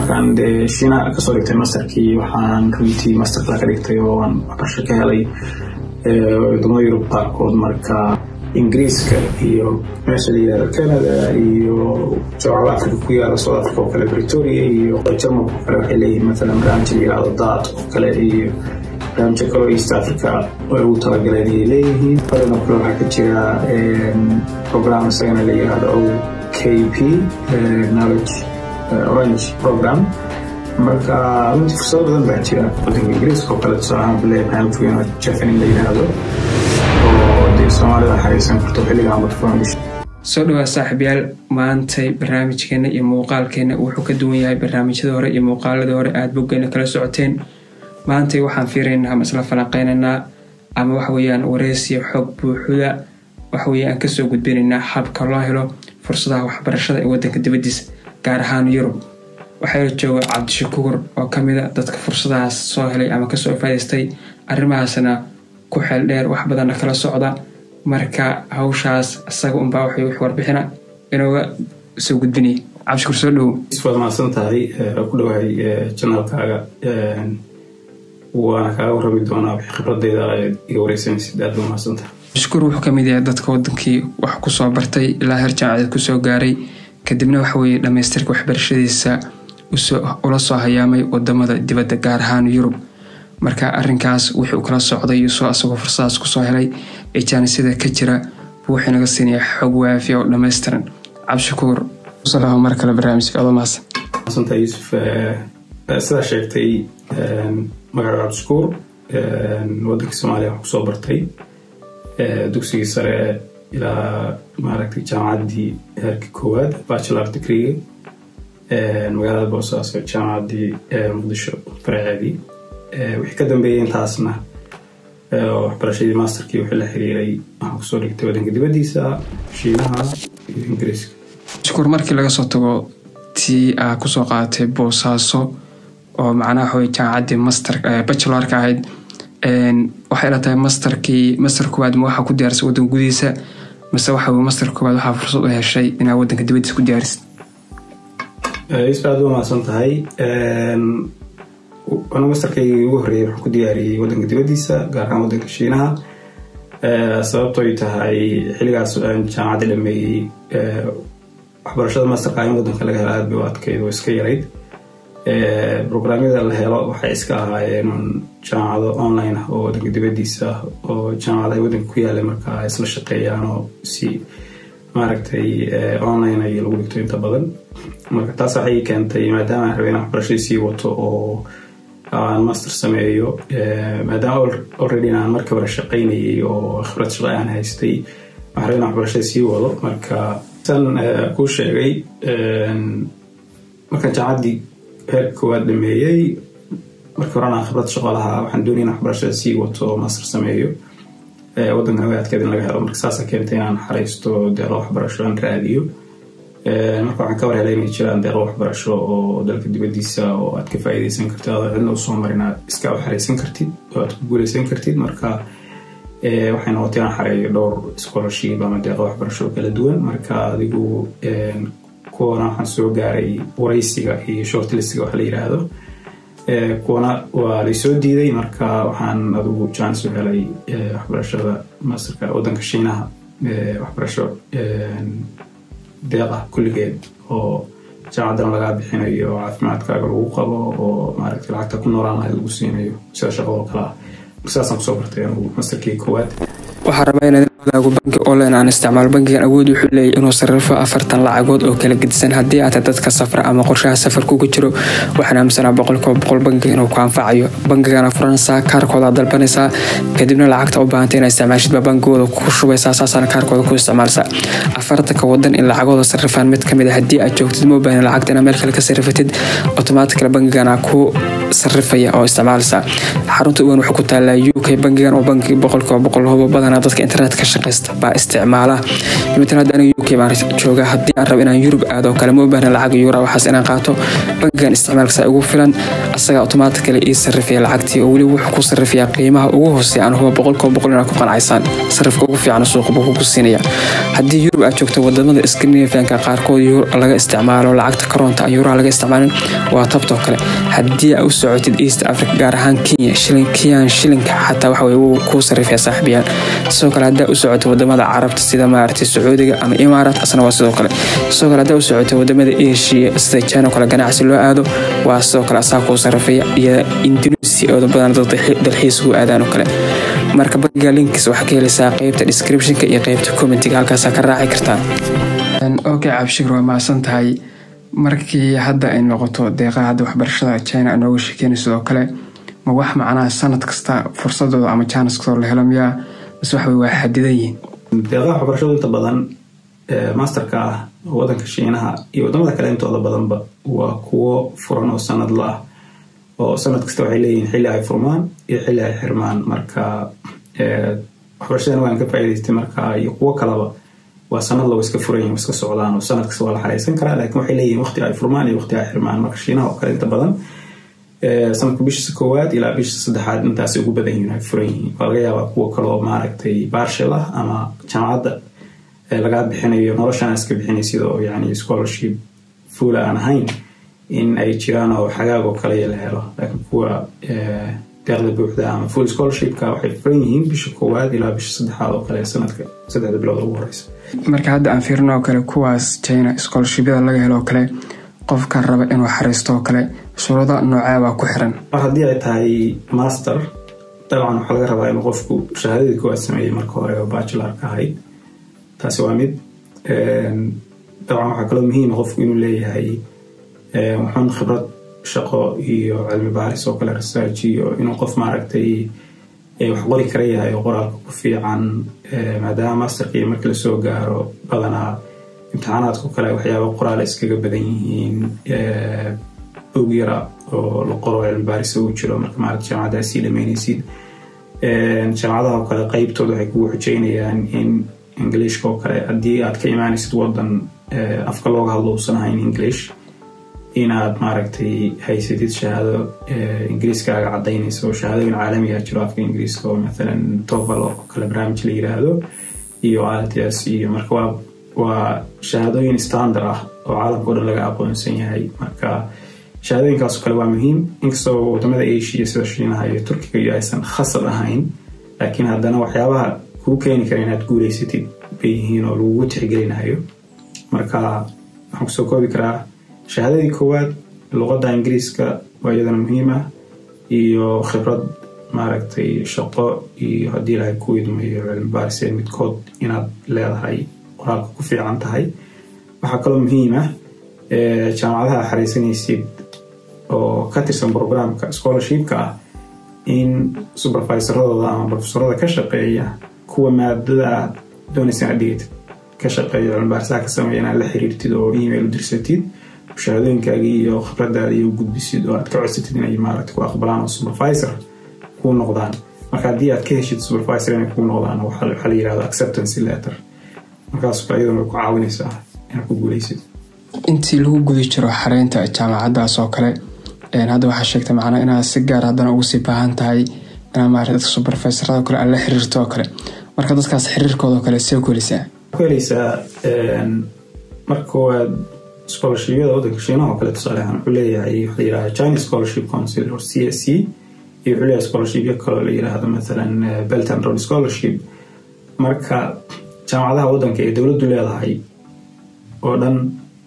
Markaan dee Shiina kasoo dhigtay masterkii, waxaan runtii master kale ka dhigtay oo aan waxbarasho ka helay wadamada Yurub qaarkood. Marka Ingiriiska iyo meesha la yihahdo Canada iyo jaamacada Africa ku yaala, South Africa oo kale, Pretoria, iyo Jarmalka oo kale, waxay leeyihiin matalan barnaamij la yihahdo DAAD oo kale iyo barnaamijyo kaloo East Africa oo ay ugu talagaleen ayay leeyihiin. Badan oo kale waxaa ka jira program isagana la yihahdo OKP, Knowledge Orange Program. Marka runtii fursado badan baa jira. Wadanka Ingiriiska oo kale tusaale ahaan wuxuu leeyahay barnaamij weyn oo Chevening la yihahdo oo dee Soomaalida xariisan karto xilligan wadka. Soo dhawaa saaxiibyaal. Maantay barnaamijkeena iyo muuqaalkeena wuxuu ka duwan yahay barnaamijyada hore iyo muuqaaladii hore aada boggeena kala socoteen. Maantay waxaan fiiraynaa ama isla falanqeynaynaa ama waxa weeyaan wareysiya xog buuxda waxa weeye aan kasoo gudbinaynaa habka loo helo fursadaha waxbarashada ee wadanka dibaddiisa, gaar ahaan Yurub. Waxaa la jooga Cabdishakuur oo ka mid a dadka fursadahaas soo helay ama kasoo faa'idaystay, arrimahaasna ku xeel dheer, wax badanna kala socda. Marka hawshaas isaga unbaa waxay wax warbixina inooga soo gudbinaya. Cabdishakuur, soo dhowow. Waad mahadsan tahay, ku dhawahay channelkaaga, waana kaaga warrami doonaa wixii khibradeyda iga wareysanaysid. Aad baa mahadsan tahay. Cabdishakuur wuxuu kamid yahay dadka wadankii wax kusoo bartay, ilaa heer jaamacadeed kusoo gaaray, kadibna waxa weeye dhamaystirka waxbarashadiisa ula soo hayaamay wadamada dibadda, gaar ahaan Yurub. Marka arrinkaas wuxuu kala socday soo asagoo fursadaas kusoo helay ee jaanisada ka jira buu wuxuu naga siinayaa xog waafiya oo dhammaystiran. Cabdishakuur, salaamo mar kale barnaamijka, adoo mahadsan. Mahadsantahay Yuusuf. Sidaa sheegtay, magaca Cabdishakuur, waddanka Soomaaliya wax kusoo bartay dugsigii sare ilaa maaragtay jaamacaddii heerka koowaad, bachelor degreega, magaalada Boosaaso, jaamacaddii Muqdisho faraceedii. Wixii ka dambeeyey intaasna, waxbarashadii masterkii wixii la xiriiray, waxaan kusoo dhigtay waddanka dibaddiisa, Shiinaha iyo Ingiriiska. Shukuur, markii laga soo tago tii aa kusoo qaadatay Boosaaso oo macnaha waxa weye jaamacaddii master bachelorka ahayd, waxay ila tahay masterkii, master koowaad, ma waxaa ku diyaarisay waddanka gudihiisa mise waxa weye master koowaad waxaa fursad u heshay inaad waddanka dibaddiisa ku diyaarisid? Yusuf, aad waa mahadsan tahay. Anu masterkaygii ugu horreeyay waxaan ku diyaariyey waddanka dibaddiisa, gaar ahaan waddanka Shiinaha. Sababtoy tahay, xilligaas aan jaamacadda dhameeyey, waxbarashada masterka in waddanka laga helo aad bay u adkeyd oo iska yarayd. Programyada la helo waxay iska ahaayeen jaamacado online ah oo waddanka dibaddiisa ah oo jaamacadaha waddanka ku yaalay markaa isla shaqeeyaan oo si maaragtay online ay lagu dhigto inta badan. Marka taas waxay keentay, maadaama aan rabay inaan waxbarashadii sii wato oo aan master sameeyo, maadaama already aan marka hore shaqaynayay oo khibrad shaqo aan haystay, waxaan rabay inaan waxbarashadii sii wado. Marka san kuu sheegay, markaan jaamacaddii heerka koowaad dhameeyey, markii horena aan khibrad shaqo lahaa, waxaan doonaya inaan waxbarashada sii wato oo master sameeyo. Waddankana way adkeed in laga helo. Marka saasa keentay inaan xareysto deeqo waxbarasho, aan raadiyo. Marka waxaan ka war helay inay jiraan deeqo waxbarasho oo dalka dibaddiisa oo aad ka faa'iideysan kartid adoo cidna usoo marin, aad iska u xareysan kartid oo aad ku guuleysan kartid. Marka waxay noqotay inaan xareeyo dhowr scholarship ama deeqo waxbarasho oo kala duwan. Marka adigu kuwana waxaan soo gaaray wareysiga iyo shortlistiga waxa la yiraahdo, kuwana waa laysoo diiday. Marka waxaan adigu chance u helay waxbarashada masterka waddanka Shiinaha, waxbarasho deeq ah kulligeed oo jaamacaddana lagaa bixinayo, caafimaadkaaga lagu qabo, oo maaragtay lacagta ku noolaan lahayd lagu siinayo, sida shaqadoo kale ah. Marka sidaasaan kusoo bartay anigu masterkii koowaad. Waxaa rabaa inaad wadaago banki online aan isticmaalo. Bankigan awood wuxuu leeyahy inuu sarrifo 40 lacagood oo kala gedisan. Haddii aad tahay dadka safra ama qorshaha safar kugu jiro, waxaan aaminsanaa 100% bankiga inuu ku anfacayo. Bankigana furanaysaa, kaarkooda dalbanaysaa, kadibna lacagta u baahantay inaad isticmaashid baa bankigooda ku shubaysaa, saasaana kaarkooda ku isticmaalaysaa. 40-ka wadan in lacagooda sarrifaan mid kamid a haddii aad joogtid, ma u baahnin lacagta inaad meel kale ka sarrifatid, automatically bankigana ku sarrifaya oo isticmaalaysaa. Xarunta ugan wuxuu ku taalaa UK. Bangigan oo bangi 100% hubo, badanaa dadka internet ka shaqaysta baa isticmaala. Matalan hadda aniga UK baan joogaa, haddii aan rabo inaan Yurub aado oo kale, ma u baahna lacag euro waxaas inaan qaato. Bangigan isticmaalkiisa ugu filan, asaga automatically ii sarrifaya lacagtii, oo weli wuxuu ku sarrifayaa qiimaha ugu hooseeya. Aan hubo 100% inaad ku qancaysaan, sarrifka ugu fiican suuqa buu kugu siinaya. Haddii Yurub aad joogto, wadamada Scandinavianka qaarkood laga isticmaalo lacagta karoonta aan euroha laga isticmaalin, waa tabtoo kale. Haddii aad u socotid East Africa, gaar ahaan Kenya, shilin Kenyan shilinka xataa waxa weye wuu kuu sarrifaya, saaxiibayaal. Sidoo kale haddaa u socotid wadamada Carabta, sida maaragtay Sacuudiga ama Imaaraat, asna waa sidoo kale. Sidoo kale haddaa u socotid wadamada Asia, sida China oo kale, ganacsi loo aado, waa sidoo kale asaa kuu sarrifaya, iyo Indonesia oo badan dad dalxiis ugu aadaan oo kale. Marka bangiga linkiis waxaa ka helaysaa qeybta descriptionka iyo qeybta commentiga, halkaasaa ka raaci kartaa. Okay Cabshir, waa mahadsan tahay. Markii hadda ay noqoto deeqaha hadda waxbarashada China nooga sheekeynay, sidoo kale ma wax macnaha sanad kasta fursadooda ama chance kastoo la helo miyaa, base waxa waa xadidan yihiin? Deeqaha waxbarashadu inta badan masterka ah wadanka Shiinaha iyo wadamada kale intooda badanba waa kuwo furan oo sanadla ah, oo sanad kasta waxay leeyihiin xilli ay furmaan iyo xilli ay xirmaan. Marka waxbarashadan waan ka faa'iidaystay marka iyo kuwo kaleba waa sanad la iska furan yihiin, iska socdaan, oo sanad kasta waa la xareysan karaa, laakiin waxay leeyihiin waqti ay furmaan iyo waqti ay xirmaan. Marka Shiinaha oo kale inta badan sanadka bishiisa koowaad ilaa bisha saddexaad intaasay ugu badan yihiin ay furan yihiin. Waa laga yaabaa kuwo kale oo maaragtay partial ah ama jaamacadda lagaa bixinayo, noloshana iska bixinaysid, oo yani scholarship full ah aan ahayn, in ay jiraan oo xagaag oo kale la helo, laakiin kuwa deeqda buuxda ama full scholarshipka waxay furan yihiin bisha koowaad ilaa bisha saddexaad oo kale sanadka, 3da bilood ugu horeysa. Marka hadda aan fiirino oo kale kuwaas China scholarshipyada laga helo oo kale, qofka raba inuu xariisto oo kale, shuruuda noocee baa ku xiran? Mar haddii ay tahay master, dabcan waxaa laga rabaa inuu qofku shahaadadii koowaad sameeyey marka hore oo bachelorka ahayd. Taasi waa mid. Dabcan waxaa kaloo muhiima qofku inuu leeyahay wuxuun khibrad shaqo iyo cilmi baaris oo kale, research, iyo inuu qof maaragtay wax qori kara yahay oo qoraalka ku fiican, maadaama masterka iyo marka lasoo gaaro badanaa imtixaanaadka kale waxyaaba qoraal iskaga badan yihiin, bog yara oo la qoro cilmi baaris uu jiro. Marka maaragta jaamacadda aad sii dhameynaysid, jaamacadaha oo kale qeybtooda waxay kugu xujeynayaan in Englishka oo kale, haddii aad ka imaanaysid wadan afka looga hadlo uusan ahayn English, inaad maaragtay haysatid shahaado Ingiriiskaaga caddaynaysa, oo shahaadooyin caalamiga jiro afka Ingiriiska oo mathalan TOEFL oo kale barnaamij la yiraahdo iyo IELTS iyo marka waa shahaadooyin standard ah oo caalamka o dhan laga aqoonsan yahay. Marka shahaadooyinkaas oo kale waa muhiim, inkastoo wadamada Asia sida Shiinaha iyo Turkiga iyo aysan khasab ahayn, laakiin haddana waxyaabaha kuu keeni kara inaad guuleysatid bay yihiin oo lagugu tixgelinayo. Marka waxaan kusoo koobi karaa shahaadadii koowaad, luqadda Ingiriiska waa iyadana muhiim ah, iyo khibrad maaragtay shaqo, iyo haddii Ilaahay ku idmayo cilmi baarisee midkood inaad leedahay, qoraalka ku fiican tahay. Waxaa kaloo muhiim ah jaamacadaha xareysanaysid oo ka tirsan programka scholarshipka ah in supervisoradooda ama profesorada ka shaqeeya kuwa maadada aad doonaysa inaad dhigatid ka shaqeeya, cilmi baarisaha ka sameeya, inaad la xiriirtid oo email u dirsatid, shahaadooyinkaagii iyo khibradaada iyo gudbisid, oo aad ka codsatid inay maaragta ku aqbalaan oo supervisor kuu noqdaan. Marka haddii aad ka heshid supervisor inay kuu noqdaan, waxaa la yirahdo acceptance letter, markaas kale iyaduna way ku caawinaysaa inaad ku guuleysid. Intii lagu guda jiro xareynta jaamacaddaas oo kale, hadda waxaa sheegtay macnaa inaad si gaar haddana ugu sii baahan tahay inaad maarata dadka supervisorada kale aad la xiriirto oo kale. Marka dadkaas xiriirkooda oo kale see ku heleysaa? Ku heleysaa marka koowaad scholarshipyada waddanka Shiinaha oo kale, tusaale ahaan, wuxuu leeyahay waxa la yirahdo Chinese Scholarship Council or CSC, iyo wuxuu leeyahay scholarshipyo kaloo la yiraahdo mathalan Belt and Road Scholarship. Marka jaamacadaha waddanka ee dowladdu leedahay oo dhan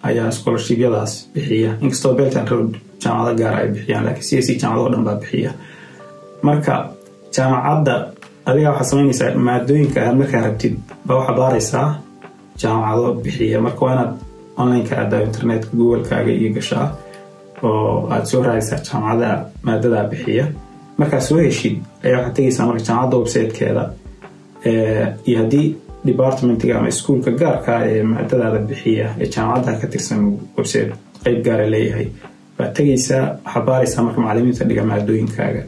ayaa scholarshipyadaas bixiya, inkastoo Belt and Road jaamacado gaara ay bixiyaan, laakiin CSC jaamacado o dhan baa bixiya. Marka jaamacadda adiga waxaad samaynaysaa maadooyinka aad markaa rabtid baa waxaa baaraysaa jaamacado bixiya. Marka waa inaad online-ka aadaa, internetka Google-kaaga iyo gashaa, oo aad soo raadaysaa jaamacada maadadaa bixiya. Markaad soo heshid ayaa waxaad tegaysaa marka jaamacadda website-keeda, iyo haddii departmentiga ama iskuulka gaarka ee maadadaada bixiya ee jaamacadda ka tirsan website qeyb gaara leeyahay. Baad tegaysaa, waxaad baaraysaa marka macalimiinta dhiga maadooyinkaaga.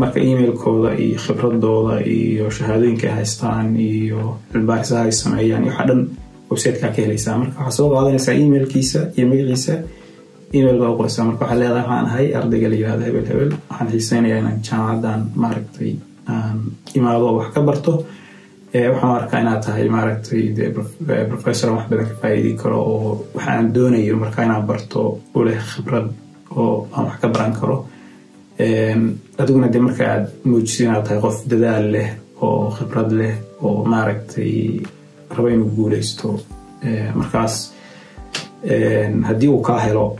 Marka emailkooda iyo khibradooda iyo shahaadooyinka ay haystaan iyo cilmibaarisaha ay sameeyaan iyo waxa dhan websitekaa ka helaysaa. Marka waxaad soo qaadanaysaa emailkiisa iyo magaciisa, email baa u qoraysaa. Marka waxaad leedahay, "Waxaan ahay ardayga la yirahdo hebel hebel, waxaan xiiseynayaa inaan jaamacaddan, maaragtay, aan imaado oo wax ka barto. Waxaan arkaa inaad tahay, maaragtay, dee professor aan wax badan ka faa'iidi karo oo waxa aan doonayo marka inaan barto u leh khibrad oo aan wax ka baran karo." Adiguna dee marka aad muujisid inaad tahay qof dadaal leh oo khibrad leh oo, maaragtay, raba inuu guuleysto, markaas haddii uu kaa helo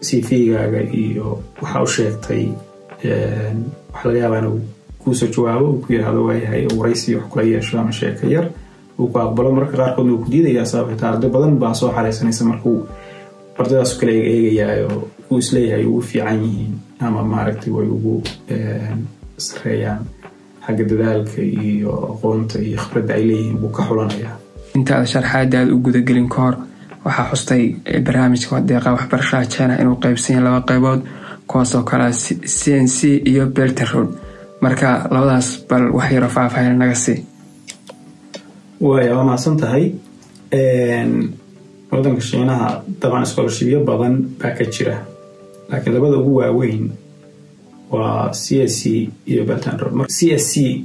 CV-gaaga iyo waxa u sheegtay, waxaa laga yaabaa inuu kuusoo jawaabo, uu ku yiraahdo waayahay, waraysi wax kula yeesho ama sheeko yar, uu ku aqbalo. Mararka qaarkoodna uu ku diidayaa, sababta arday badan baa soo xareysanaysa. Markuu ardaydaas kala eegayaayo uu isleeyahay ugu fiican yihiin ama, maaragtay, way ugu sareeyaan xagga dadaalka iyo aqoonta iyo khibradda ay leeyihiin, buu ka xulanayaa. Inta aad sharxaadaada u gudagelin ka hor, waxaa xustay barnaamijka deeqa waxbarashada China inuu qaybsan yahay laba qaybood, kuwaasoo kale CNC iyo Belt and Road. Marka labadaas bal wax yaro faahfaahin naga sii. Waaya, waa mahadsan tahay. Wadanka Shiinaha dabcan scholarshipyo badan baa ka jira, laakiin labada ugu waaweyn waa CSC iyo Belt and Road. CSC,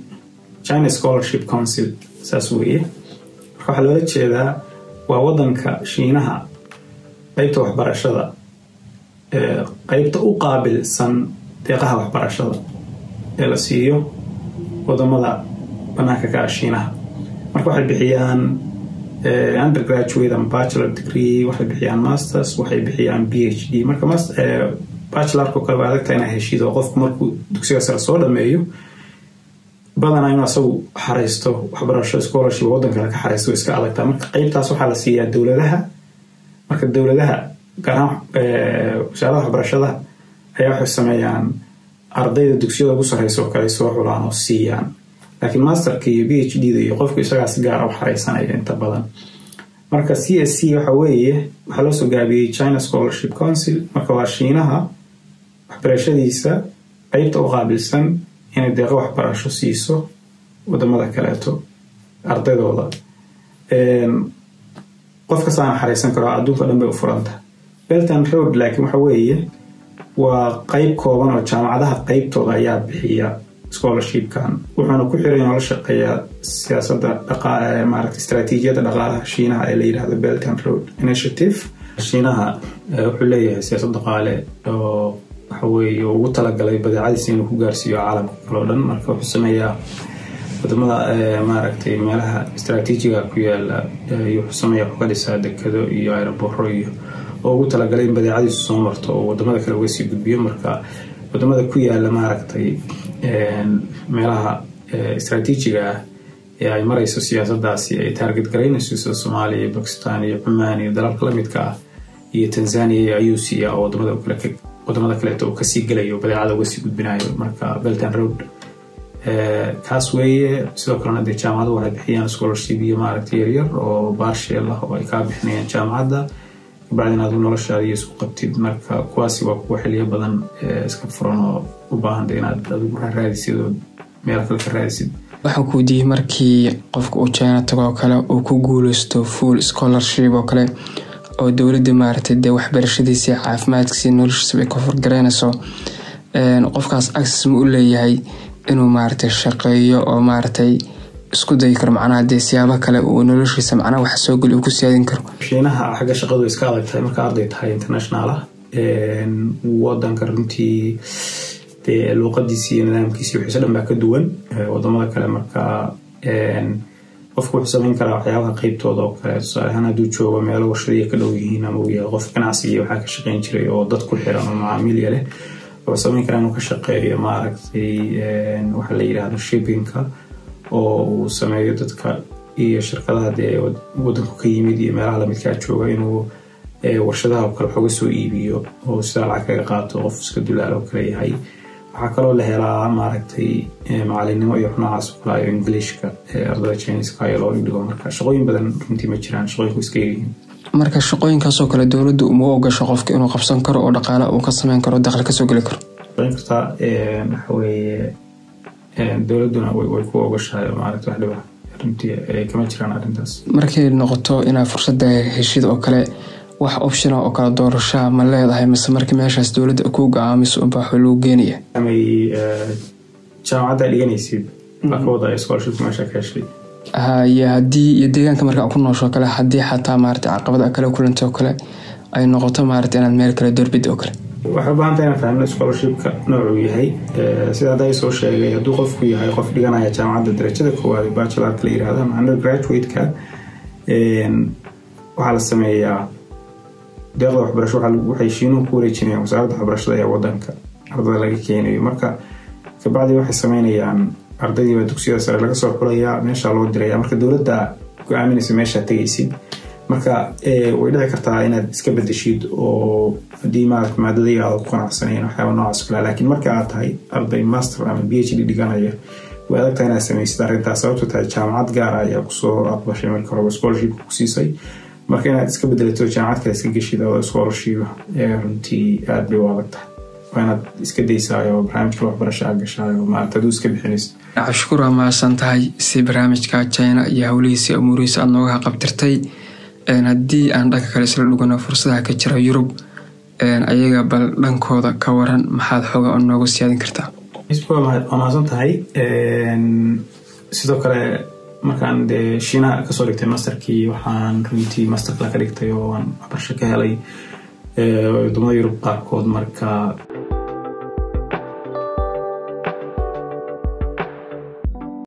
China Scholarship Council, saas weeye. Marka waxaa loola jeedaa waa wadanka Shiinaha qeybta waxbarashada, qeybta u qaabilsan deeqaha waxbarashada ee la siiyo wadamada banaanka ka ah Shiinaha. Marka waxay bixiyaan undergraduate ama bachelor degree, waxay bixiyaan masters, waxay bixiyaan PhD. Marka bachelorka kale waa adagtahay inaa heshid, oo qofku markuu dugsiga sare soo dhameeyo badanaa inuu asagu xareysto waxbarasho scholarship waddan kale ka xareysto way iska adagtaa. Marka qeybtaas waxaa la siiyaa dowladaha. Marka dowladaha, gaar ahaan wasaaradda waxbarashada, ayaa waxay sameeyaan ardayda dugsiyada ugu sarreysa oo kale soo xulaan oo siiyaan, laakiin masterka iyo PhD da iyo qofku isagaas gaara u xareysanaya inta badan. Marka CSC waxa weeye, waxaa loo soo gaabiyey China Scholarship Council. Marka waa Shiinaha waxbarashadiisa qeybta u qaabilsan inay deeqo waxbarasho siiso wadamada kaleeto ardaydooda. Qof kastaana xareysan karo, adduunka dhan bay u furanta. Belt and Road laakiin waxa weeye waa qeyb kooban oo jaamacadaha qeybtooda ayaa bixiya scholarshipkan, wuxuuna ku xiran oo la shaqeeyaa siyaasadda, maaragtay, istaraatiijiyadda dhaqaalaha Shiinaha ee la yidhahdo Belt and Road Initiative. Shiinaha wuxuu leeyahay siyaasad dhaqaale oo waxa weeye ugu talagalay badeecadiisa inuu ku gaarsiiyo caalamka kale oo dhan. Marka wuxuu sameeyaa wadamada, maaragtay, meelaha istaraatiijiga ku yaala iyo wuxuu sameeyaa, wuxuu ka dhisaa dekado iyo aerobooro iyo oo ugu talagalay in badeecadiisu soo marto oo wadamada kale uga sii gudbiyo. Marka wadamada ku yaala, maaragtay, meelaha istaraatiijiga ah ee ay marayso siyaasaddaasi ay target garaynayso, sida Soomaaliya iyo Bakistan iyo Cumaan iyo dalalka lamidka ah iyo Tanzania, ayuu siiyaa oo wadamada kaleeto uu kasii gelayo, badeecada uga sii gudbinayo. Marka Belt and Road kaas weeye. Sidoo kalena dee jaamacaduhu waxay bixiyaan scholarship iyo, maaragtay, yaryar oo partial ah oo ay kaa bixinayaan jaamacadda, kabacdina adigu noloshaada iyo isku qabtid. Marka kuwaasi waa kuwa xiliyo badan iska furan oo u baahan de inaad adigu raadisid oo meel kale ka raadisid. Waxaan ku weydiiyey, markii qofka uu China tago oo kale, uu ku guuleysto full scholarship oo kale oo dowladda, maaragtay, dee waxbarashadiisa, caafimaadkiisa, noloshiisa ay ka horgareynayso, qofkaas access ma u leeyahay inuu, maaragtay, shaqeeyo oo, maaragtay, isku dayi karo, macnaha dee siyaabo kale uu noloshiisa, macnaha wax soo geli uu ku siyaadin karo? Shiinaha xagga shaqadu iska adag tahay marka arday tahay international ah. Wadanka runtii dee luuqadiisi iyo nidaamkiisi wixiisa dhan baa ka duwan wadamada kale. Marka qofku wuxuu samayn karaa waxyaabaha qeybtooda oo kale. Tusaale ahaan, hadduu joogo meelo warshadiya ka dhow yihiin ama uu yahay qof ganacsiga waxaa ka shaqeyn jiray oo dad ku xiran oo macaamiilya leh, wuxuu samayn karaa inuu ka shaqeeyo, maaragtay, waxa la yidhaahdo shippingka, oo uu sameeyo dadka iyo shirkadaha dee wadanku ka yimid iyo meelaha lamidkaa jooga inuu warshadaha oo kale waxooga soo iibiyo oo sidaa lacag kaga qaato, qof iska dulaal oo kale yahay. Waxaa kaloo la helaa, maaragtay, macalinimo iyo wax noocaas oo kale ayo Englishka ardada Chineska ayo loo dhigo. Marka shaqooyin badan runtii ma jiraan, shaqooyinku iska yaryihiin. Marka shaqooyinkaasoo kale dowladdu uma ogasho qofka inuu qabsan karo oo dhaqaale uu ka sameyn karo, dakhli kasoo geli karo? Shaqayn kartaa. Waxa weeye, dowladduna way ku ogoshahay oo maaragta wax dhiba runtii kama jiraan arrintaas. Markay noqoto inaad fursadda heshid oo kale, wax optiona oo kala doorashaa ma leedahay, mise markii meeshaas dowladda ku go-aamiso unbaa wax lagu geenaya? Amay jaamacadda dhiganaysid baa ka wada scholarship meesha ka heshay? Haye, haddii iyo deegaanka marka ku noosho kale, haddii xataa maarata caqabad kala kulanto oo kale ay noqoto maarata inaad meel kale doorbid oo kale? Waxay u baahan tahay inaan fahmno scholarshipka noocuu yahay. Sida hadda soo sheegay, hadduu qofku yahay qof dhiganaya jaamacadda darajada koowaad ee bachelorka la yirahdo ama undergraduate-ka, waxaa la sameeyaa deeqda waxbarasho. Waxay Shiinuhu ku wareejinayaan wasaaradda waxbarashada ee wadanka ardada laga keenayo. Marka kabacdi waxay sameynayaan, ardaydii baa dugsiyada sare laga soo xulayaa, meesha loo diraya. Marka dowladda go-aaminaysa meeshaa tegaysid. Marka way dhici kartaa inaad iska bedeshid oo haddii maarata maadadii aad ku qanacsanayn, waxyaaba noocaas kale. Laakiin marka aad tahay arday master ama PhD dhiganaya, way adag tahay inaad samaysid arrintaas, sababto tahay jaamacad gaara ayaa kusoo aqbashay marka horeba scholarship ku siisay. Marka inaad iska bedelato, jaamacad kale iska geshid oo scholarship, runtii aad bay u adag tahay. Waa inaad iska daysaayo barnaamijka waxbarasho aad gashaayo maarata hadduu iska bixinaysid. Cabdishakuur, waa mahadsan tahay si barnaamijka China iyo howlihiisa, umuurihiisa aada nooga qabtirtay. Haddii aan dhanka kale isla dhugano fursadaha ka jira Yurub, ayaga bal dhankooda ka waran, maxaad xooga oo nooga siyaadin kartaa? Waa mahadsan tahay. Sidoo kale markaan dee Shiinaha kasoo dhigtay masterkii, waxaan runtii master kale ka dhigtay oo aan waxbarasho ka helay wadamada Yurub qaarkood. Marka